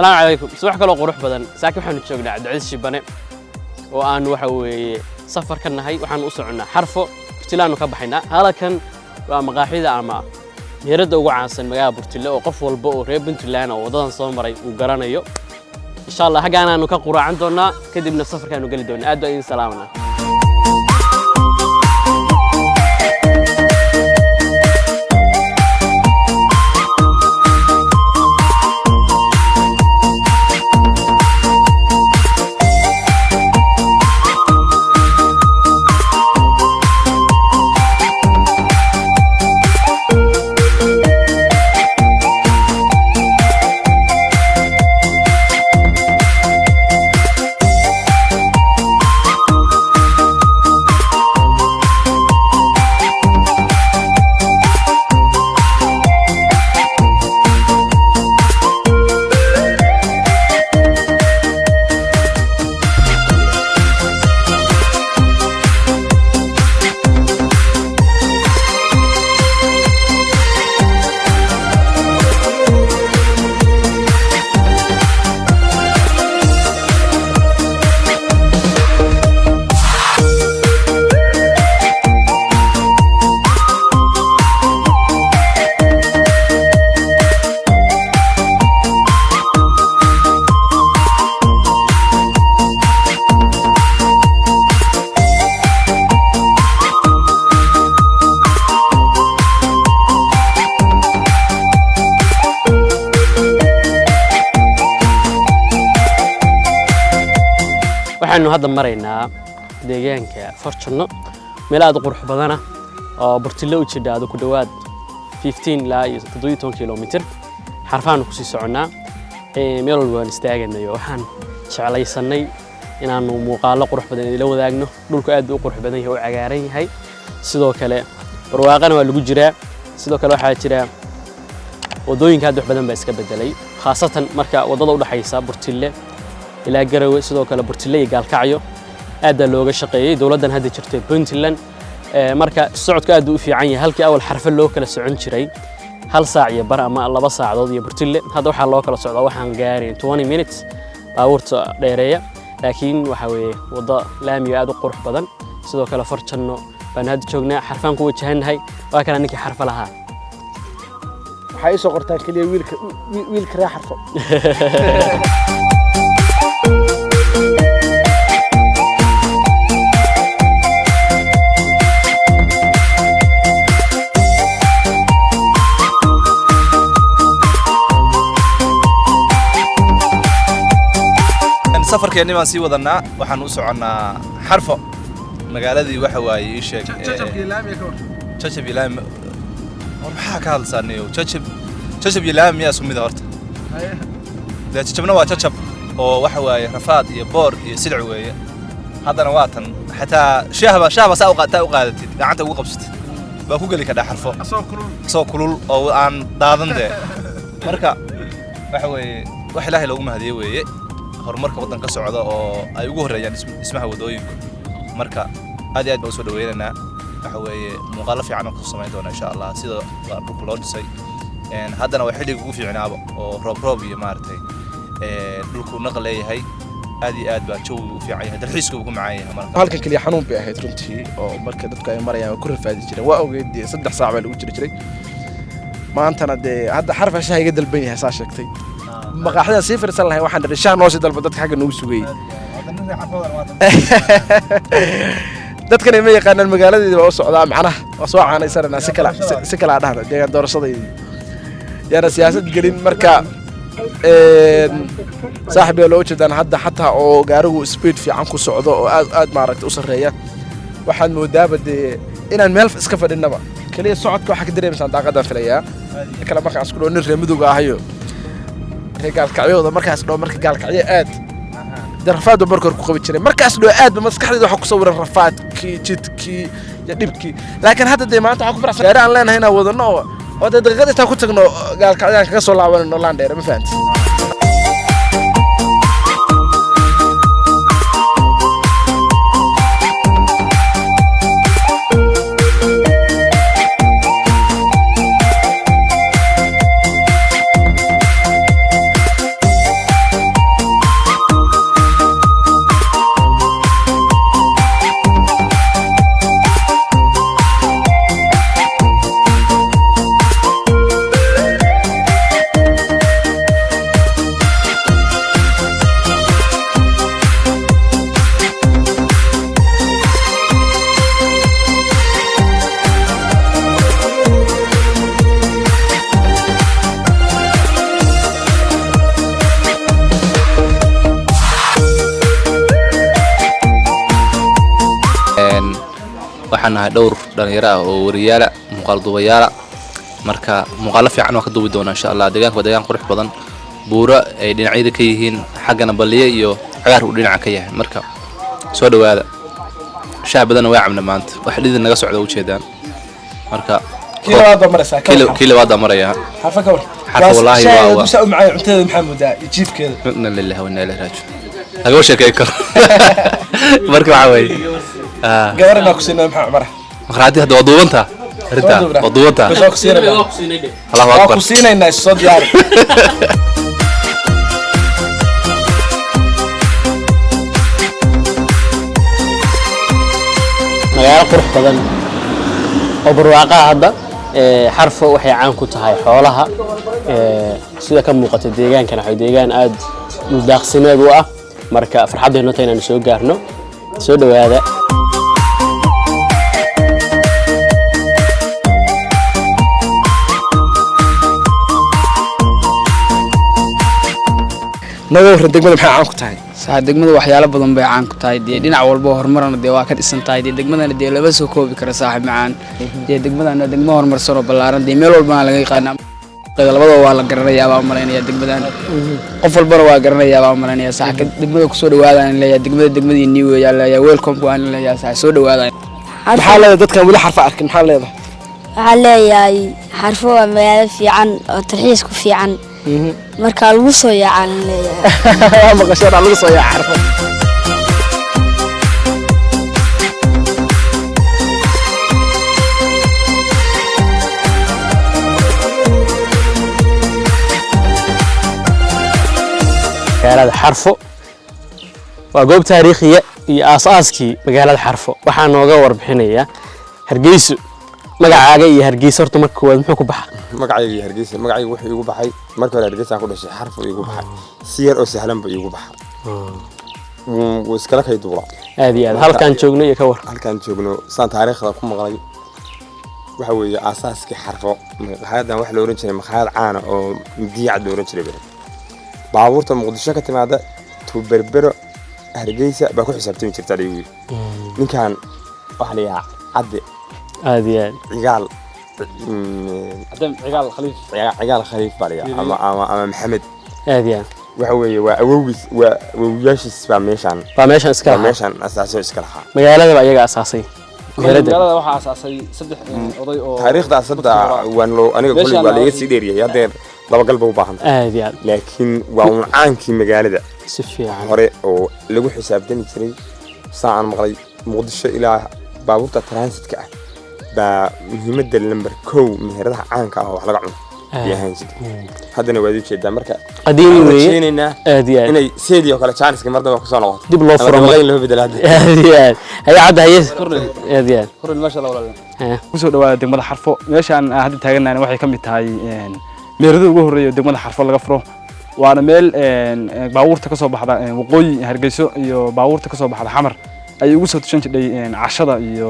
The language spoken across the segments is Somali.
Asalaamu calaykum. Subax kaloo qurux badan. Saaki waxaanu joognaa Cabdicasiis Shibane oo aanu waxa weeye safar ka nahay. Waxaanu u soconnaa Xarfo, Burtilaanu ka baxaynaa. Halkan waa maqaaxida ama meheradda ugu caansan magaalada Burtile oo qof walba oo reer Puntland oo waddadan soo maray uu garanayo. Insha Allah xaggaanaanu ka quraacan doonaa, kadibna safarkaanu geli doonaa. Aad baan idin salaamanaa. Waxaanu hadda maraynaa deegaanka Farjanno, meel aad u qurux badana oo Burtille u jidhaado ku dhowaad 15 ilaa iyo 17 kilomitir. Xarfaanu kusii soconnaa. Meel walba waan istaaganayo. Waxaan jeclaysanay inaanu muuqaallo qurux badan idila wadaagno. Dhulku aad buu u qurux badan yahay oo cagaaran yahay, sidoo kale barwaaqana waa lagu jiraa. Sidoo kale waxaa jira waddooyinka hadda wax badan baa iska bedelay, khaasatan marka waddada u dhaxaysa Burtille ilaa Garowe, sidoo kale Burtille iyo Gaalkacyo aad baa looga shaqeeyey dowladdan hadda jirta Puntland. Marka socodku aad buu u fiican yahay. Halkii awal Xarfo loo kala socon jiray hal saac iyo bar ama 2 saacadood iyo Burtille, hadda waxaa loo kala socdaa waxaan gaarin 20 minutes baabuurta dheereeya. Laakiin waxa weeye waddo laamiga aad u qurux badan. Sidoo kale Farjanno baan hadda joognaa, Xarfaan ku wajahannahay. Waa kana ninkii Xarfo lahaa. Waxaa ii soo qortaan keliya wiilka, wiilka reer Xarfo. Safarkeenni baan sii wadanaa. Waxaan u soconnaa Xarfo, magaaladii waxa waaye ii sheeg. Jajab iyo laami, war maxaa ka hadlaysaa niyow? Jajab, jajab iyo laami miyaa isku mid ah horta? Dee jajabna waa jajab oo waxa waaye rafaad iyo boor iyo silic weeye. Haddana waa tan xataa shaahba shaahba saa taa u qaadatid, gacanta ugu qabsatid baa ku geli kadhaa Xarfo isagoo kulul oo aan daadan. Dee marka waxa weeye wax Ilaahay loogu mahadiye weeye horumarka waddanka ka socda oo ay ugu horreeyaan dhismaha waddooyinku. Marka aad iyo aad baan usoo dhaweynaynaa. Waxa weeye muuqaallo fiican oo kasoo samayn doona insha Allah sida waa dhulka loo dhisay. Haddana waa xilliga ugu fiicnaaba oo roob roob iyo maaragtay dhulku naq leeyahay. Aad iyo aad baa jawigu u fiican yahay, dalxiisku uu ku macaan yahay marka. Halkan keliya xanuun bay ahayd runtii oo marka dadku ay marayaan waa ku rafaadi jireen. Waa ogeyd dee 3 saac baa lagu jiri jiray. Maantana dee hadda Xarfa shaha iga dalban yahay, saa sheegtay. Maqaaxidaan sii fiirsan lahayn, waxaan dhahay shaah noo sii dalba dadka xagga noogu sugayey. Dadkan ma yaqaanaan magaaladeeda baa u socdaa, macnaha waa soo caanaysananaa. Si kale si kale aa dhahno deegaan doorashadaydi yaana siyaasad gelin. Marka saaxib yaa loo jeedaan hadda xataa oo gaarigu speed fiican ku socdo oo aad aad maaragtay u sarreeya. Waxaad moodaaba dee inaan meel iska fadhinaba. Keliya socodka waxaa ka dareemaysaan daaqadaan filayaa kale. Markaan isku dhaho nin reer Midowga ahayo, reer Gaalkacyooda markaas dhaho, marka Gaalkacyo aad dee rafaad baa marka hore ku qabi jiray. Markaas dhaho aad ba maskaxdayda waxaa ku sawiran rafaadkii, jidkii iyo dhibkii. Laakiin hadda dee maanta waxaan ku faraxsan gaari aan leenahay inaan wadano oo dee daqiiqad intaan ku tagno Gaalkacyaan kaga soo laabanayno laan dheere. Ma fahanti? Waxaan nahay dhowr dhalinyaro ah oo wariyaala, muuqaal duubayaala. Marka muuqaalo fiican waan ka duubi doonaa insha Allah. Deegaanka waa deegaan qurux badan, buuro ay dhinacyada ka yihiin, xaggana balliye iyo cagaar uu dhinaca ka yahay. Marka soo dhowaada. Shaah badanna waa cabna maanta, wax dhidid naga socda ujeedaan. Marka Kii labaad baa maraysaa ka war. Kii labaad baa marayaa. Xarfa ka war. Xarfa wallaahi waa- Dusa u macay cuntadeeda, maxaa moodaa iyo jiifkeeda? Inna lillahi wa inna ilayhi raaji'uun. Lagama sheekey karo. Marka waxaa weeye Gabar baa ku siinaa, maxaa cumara? Maqraadi hadda waa duubantaa arrintaa, waa duubantaa. Bas waa ku siinaynaa. Allahu Waa akbar. ku siinaynaa, is soo diyaari. Magaalo qurux badan oo barwaaqaha hadda. Xarfo waxay caan ku tahay xoolaha. Sida ka muuqata deegaankan, waxay deegaan aad dhuldaaqsimeed u ah. Marka farxaddaynu tahay inaanu soo gaarno. Soo dhowaada. Naga warran, degmada maxay caan ku tahay? Sax, degmada waxyaalo badan bay caan ku tahay. Dee dhinac walba horumarna dee waa ka dhisan tahay. Dee degmadana dee lama soo koobi karo, saaxiib macaan. Dee degmadana degmo horumarsan oo ballaaran, dee meel walbana laga yaqaana. Labadaba waa la garanayaa baa umalaynaya. Degmadan qof walbana waa garanayaa baa umalaynaya. Sax, degmada kusoo dhawaadaan leeyahay. Degmada degmadii nii weeyaa leeyahay. Welcome waan leeyahay, sax, soo dhawaadaan. Maxaa leedahay dadkan weli xarfa arkin? Maxaa leedahay? Waxaa leeyahay Xarfo waa magaalo fiican oo tarxiis ku fiican, markaa lagu soo yaacaan leeyahay. Waa maqasheen, lagu soo yaaca xarfo. Magaalada Xarfo waa goob taariikhiya iyo aas-aaskii magaalada Xarfo. Waxaa nooga warbixinaya Hargeyso. Magacaaga iyo Hargeysa horta marka koowaad muxuu ku baxa? Magacayga iyo Hargeysa, magacayga wuxuu iigu baxay markii hore Hargeysaan ku dhashay. Xarfu iigu baxay si yar oo sahlan buu iigu baxay. Wuu iskala kay duula. Aad iyo aad. Halkaan joogno iyo ka war. Halkaan joogno, saan taariikhda ku maqlay, waxa weeye aasaaskii Xarfo. Maqaayadan waxa la oran jiray maqaayad caana oo Mdiicad la oran jiray. Bere baabuurta Muqdisho ka timaada to Berbero, Hargeysa baa ku xisaabtami jirta lagu yidhi. Ninkan waxa la yidhaha Cadde. Aad iyo aad. Cigaal. Cigaal Khaliif. Cigaal Khaliif baa la yidhaha ama Maxamed. Aad iyo aad. Waxa weeye waa awowgiis, waa awowiyaashiis baa meeshaan baa meeshaan iska baa lahaa. Meeshaan asaasoo iska lahaa. Magaalada baa iyaga asaasay meherada. Magaalada waxaa aasaasay saddex oday oo Taariikhdaas hadda waan loo aniga kulli Meeshaan waa laga sii dheeriyay haddeer, dabagal ba u baahan tahay. Aad iyo aad. Laakiin waa un caankii magaalada Si fiican. hore oo lagu xisaabtami jiray, saan maqlay, Muqdisho ilaa baabuurta transitka ah baa muhiimadda lambar 1 meheradaha caanka ah oo wax laga cuno ay ahaan jirtay. Haddana waad ujeedaa. Marka Qadiimi waxaan weeye. rajaynaynaa Aad iyo aad. inay seedii oo kale jaaniska mar dambe kusoo noqoto Dib loo ama furo. dabaqayn loo bedelo hadda. Aad iyo aad. Haye Cadda, haye. Aad iyo aad. Kornel, maasha Allah, walaal. Haya. Kusoo dhawaada degmada Xarfo. Meeshaan aan hadda taagannahay waxay ka mid tahay meherada ugu horreeya oo degmada Xarfo laga furo. Waana meel baabuurta ka soo baxda waqooyi Hargeyso iyo baabuurta ka soo baxda Xamar ay ugu soo tushan jidhay cashada iyo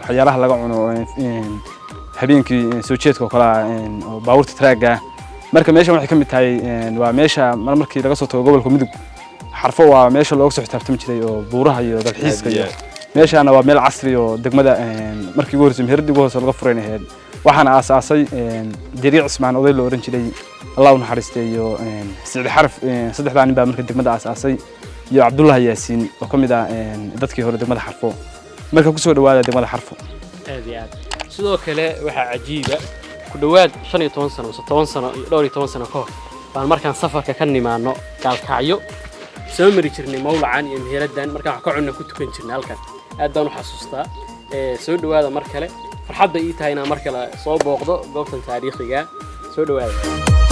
waxyaalaha laga cuno habeenkii soo jeedka oo kale ah, oo baabuurta traagga ah. Marka meeshan waxay ka mid tahay waa meesha mar markii laga soo tago gobolka Mudug, Xarfo waa meesha looga soo xisaabtami jiray oo buuraha iyo dalxiiska iyo meeshaana waa meel casri oo degmada markii ugu horreysay meheradii ugu horreysay laga furayna ahayd. Waxaana aasaasay Dariic Cismaan, oday la oran jiray, Allah u naxariistay, iyo Siciid Xaraf. Saddexdaa nin baa marka degmada aasaasay iyo Cabdullahi Yaasiin oo ka mid ah dadkii hore degmada Xarfo. Marka kusoo dhawaada degmada Xarfo. Aad iyo aad. Sidoo kale waxaa cajiiba, ku dhowaad 15 sano mise 10 sano iyo dhowr iyo toban sano ka hor baan markaan safarka ka nimaano Gaalkacyo soo mari jirnay mawlacan iyo meheraddan. Markaan wax ka cunna ku tukan jirnay halkan. Aad baan u xasuustaa. Soo dhowaada mar kale. Farxad bay ii tahay inaan mar kale soo booqdo goobtan taariikhiga. Soo dhowaada.